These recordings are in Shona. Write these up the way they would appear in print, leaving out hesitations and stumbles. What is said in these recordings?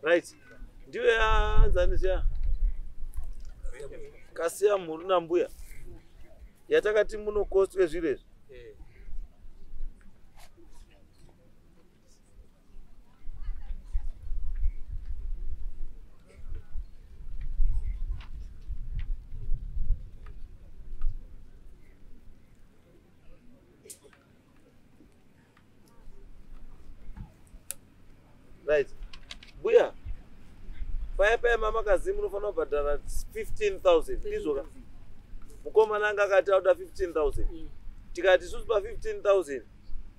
Right, ndiyo yanzanisiya kasiya mhuru nambuya yatakati munokostwe zviro izvi. Right, mbuya, paya paya mamakazi munofanira kubhadhara 15,000, ndizvo ka? Mukomana anga akati auda 15,000. Tikati isusu pa 15,000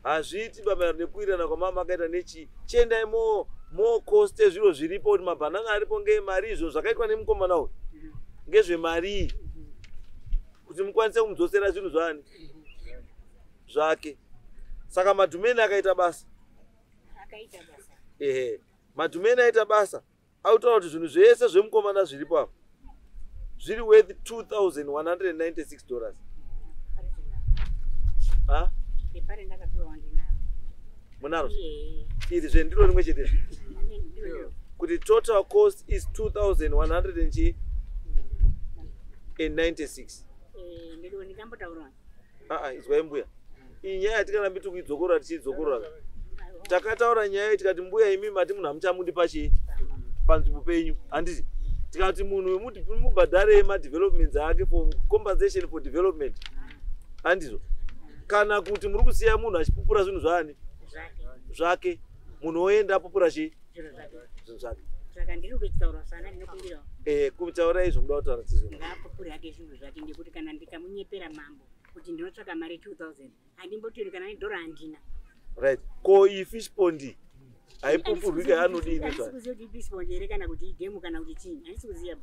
hazviiti pamaererano nekuwirirana kwamama makaita nechii. Chiendai mo coste zviro zviripo, kuti mabhanana aripo ngeemari, izvo zvakaitwa nemukomana uyu ngezvemari, kuti mukwanise kumudzosera zvinhu zvaani zvake. Saka Madhumeni akaita basa. Akaita basa. Ehe, Madhumeni aita basa, autaura kuti zvinhu zvese zvemukomana zviripo apa zviri worth $2196. Ha. Pepare ndakapiwa wandinaro. Munaro? Iye. Iri zvendiro rimwe chete Ndiro. Kuti total cost is 2196. Ndiro ndingambotaura. Aa, izwai mbuya, iyi nyaya yatikarambi tikuidzokorora, tichiidzokorora. Takataura nyaya iyi, tikati mbuya, imi mati munhu hamuchamudi pachii, panzvimbo penyu, handiti? Tikati munhu wemuti mubhadhare madevelopments ake for compensation for development, handizvo? Kana kuti muri kusiya munhu achipupura zvinhu zvaani? Zvake. Zvake. Munhu oenda apupura chii? Zviro zvake. Zvinhu zvake. Saka ndiri kuchitaura sana, ndinokumbirawo. Kutaurai zvomuda kutaura tizo. Ngaapupure hake zvinhu zvake, ndekuti kana ndikamunyepera mambo kuti ndinotsvaka mari 2000, handimbotori kana nedhora, handina. Right, ko iyi fish pond haipupurwi ka, anodini? Handisi Zvayo kuziva kuti ifish pond here kana kuti idhemu kana kuti chii, handisi kuziva.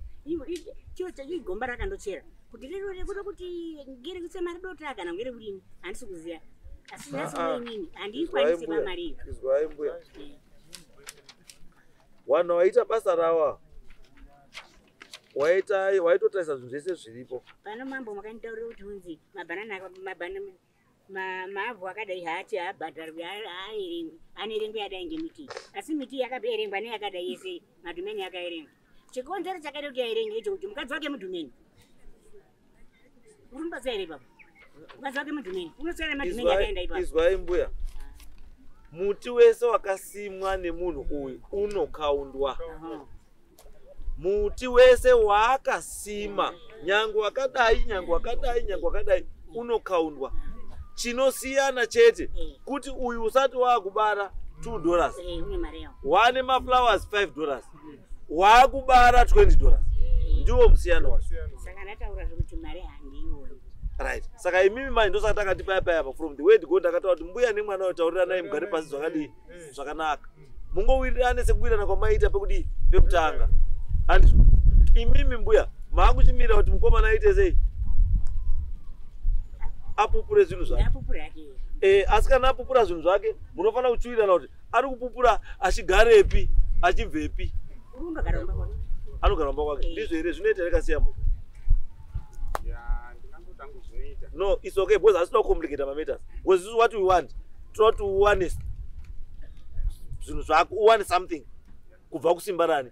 Chiro igomba rakandochera kuti rirore kuti ngere kutsema ridota kana ngere kudini, handisi kuziva. Asi nhasi Ah, ah. inini handiikwanisi Izwai mbuya. pamari iyo. Izwai mbuya, vanhu vaita basa rava, waita waitotarisa zvinhu zvese zviripo. Pano mambo makanditaurira kuti unzi mabhanana, mabhanana, mavhu akadai haati haabhadharwi, haaerengwi, anoerengwa yadai ngemiti. Asi miti yakaerengwa neyakadai yese madhumeni akaerengwa. Chikonzero chakaita kuti aerenge icho kuti mukadzi wake mudhumeni. Uri mubatsira here ipapo? Mukadzi wake mudhumeni, unoswera madhumeni akaenda ipapo. Izwai mbuya, muti wese wakasimwa nemunhu uyu unokaundwa. Muti wese waakasima, nyange wakadai, nyange wakadai, nyange wakadai, unokaundwa. Chinosiyana chete kuti uyu usati waakubara $2, Une mari yawo. wane maflowers $5, waakubara $20. Ndiwo musiyano wacho. Saka ndataura zvekuti mari handiioni. Right, saka imimi manje ndosaka takati paya paya pa from the word go ndakataura kuti mbuya nemwana uyu tauriranai, mugare pasi zvakadii, zvakanaka, mungowirirane sekuwirirana kwamaita pekudii, pekutanga, handizvo? Imimi mbuya maakuchimira kuti mukomana aite sei, apupure zvinhu zvake. Ndapupura yake. Asi kana apupura zvinhu zvake, munofanira kuchiwirirana kuti ari kupupura achigarepi, achibvepi. Uri undogara kumba kwake. Anogara kumba kwake, ndizvo here? Zvinoita here, Kasiyambo? Ya, ndingangotangu zvinoita. No, it's okay, because asina kucomplicate matters, because this is what we want. Toda kuti uwane zvinhu zvako, uwane something kubva kusimba rani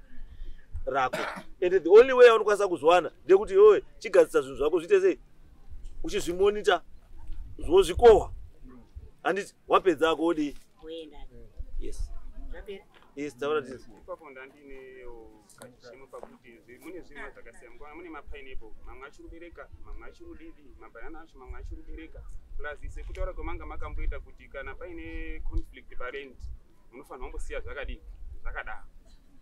rako, and the only way yaunokwanisa kuzviwana ndekuti iwewe chigadzisa zvinhu zvako zviite sei, uchizvimonita, wozvikohwa, handiti? Wapedza ako wodii? Woenda. Yes. Zvapera. Yes, taura tisi. Ipapo ndandinewo kachishemo pakuti mune zvinhu zvakasiyana. Mukaona mune mapineapple, mamwe achiri kubereka, mamwe achiri kudidi, mabhanana acho mamwe achiri kubereka. Plus sekutaura kwamanga makamboita kuti kana paine conflict parent, munofanira kumbosiya zvakadii, zvakadaro.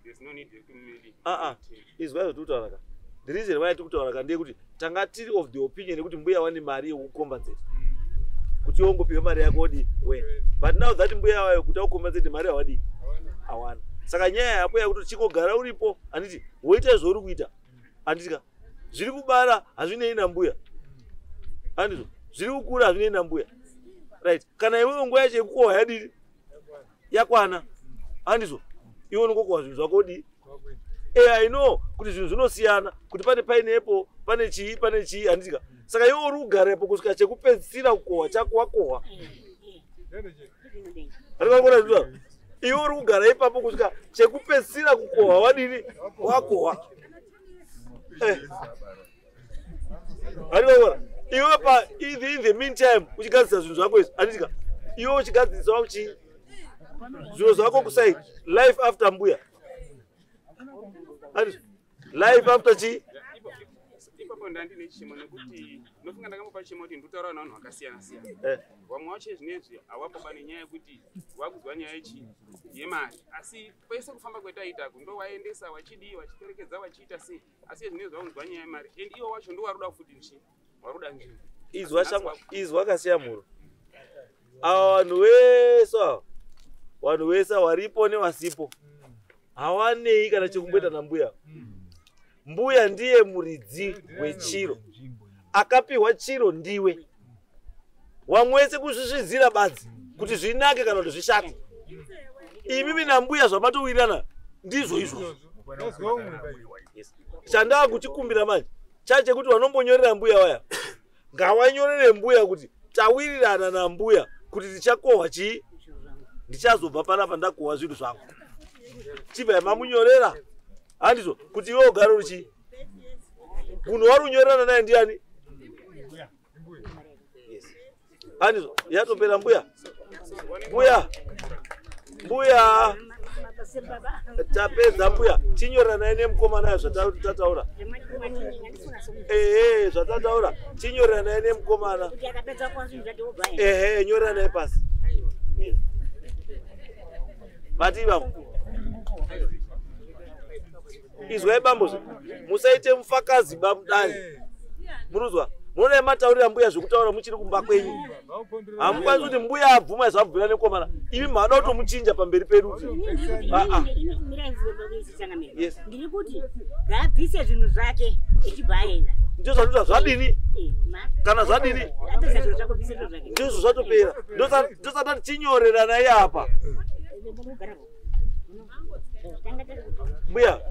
There's no need yekuti mudii. Aa, izwai zvotiri kutaura ka. The reason why tiri kutaura ka ndeyekuti tanga tiri of the opinion yekuti mbuya wane mari yekucompensate, kuti iwongopiwe mari yako wodii, wena. But now that mbuya wayo kuti akucompensate mari hawadii, hawana. Saka nyaya yapo yakuti chingogara uripo, handiti? Woita zvauri kuita, handiti ka? Zviri kubara hazvinei nambuya, handizvo? Zviri kukura hazvinei nambuya, right? Kana iwewe nguva yacho yekukohwa yadini, yakwana, handizvo? Iwe unongokohwa zvinhu zvako wodii. I know kuti zvinhu zvinosiyana, kuti pane pineapple, pane chii, pane chii, handitika? Saka iwe uri kugarepo kusvika chekupedzisira kukohwa chako wakohwa. Arikakona zvizvaro. Iwe uri kugara ipapo kusvika chekupedzisira kukohwa wadini wakohwa. Handikaona iwe pa in the meantime uchigadzirisa zvinhu zvako izvi, handitika iwe uchigadzirisa uchi zviro zvako kuside, life after mbuya, life after chi. Ipapo ndandine chimo nekuti ndinofunga ndakambopa chimo kuti ndikutaura navanhu vakasiyana siyana. Vamwe vacho zvinezvi hawapo pane nyaya yekuti wakuzwa nyaya yechi yemari, asi kwese kufamba kwetaitako ndowaendesa wachidii wachiperekedza wachiita sei, asi zvinezvi wakunzwa nyaya yemari and iwo wacho ndowaruda futi nchi waruda nzvimbo. Izwa shamwa, izwa kasiya muro. Ava vanhu vese ava, vanhu vese waripo newasipo hawanei kana chekumboita nambuya. Mbuya ndiye muridzi wechiro, akapiwa chiro ndiwe. Wamwe wese kuzvisvidzira badzi kuti zvinake kana kuti zvishate. Imimi nambuya zvamatowirirana ndizvo izvozvo. Chandaa kuchikumbira manje chachekuti vanombonyorera mbuya waya ngawanyorere mbuya kuti tawirirana nambuya kuti tichakohwa chii, ndichazobva panapa ndakohwa zvinhu zvangu. Chibva mamunyorera handizvo kuti iwe ugare uri chii, munhu wari unyorerana naye ndiani? Handizvo yatopera mbuya. Mbuya, mbuya tapedza mbuya, tinyoreranai nemukomana zvatataura. Ehe, zvatataura tinyoreranai nemukomana. Ehe, nyoreranai pasi. Mati bambo, izwai bambo, musaite mufakazi bamudai. Munozwa munoona mataurira mbuya zvekutaura muchiri kumba kwenyu. Hamukwanisi kuti mbuya abvuma zvabvira nekomana, imi mada kutomuchinja pamberi pedu. Yes. Ndiri kuti ngaabvise zvinhu zvake echibva aenda. Ndizvo zvatoita zvadini? Kana zvadini? Ndizvo zvatopera. Ndosati tichinyoreranai apa. Mbuya,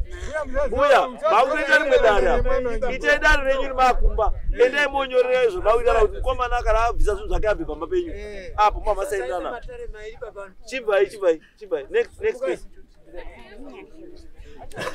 mbuya, makutoita rimwe dare apa. Itai dare renyu rimakumba. Endai monyorera izvo makuitana kuti mukomana kana abvisa zvinhu zvake abve pamba penyu. Apo mamasainirana. Chibvai, chibvai, chibvai. Next, next case.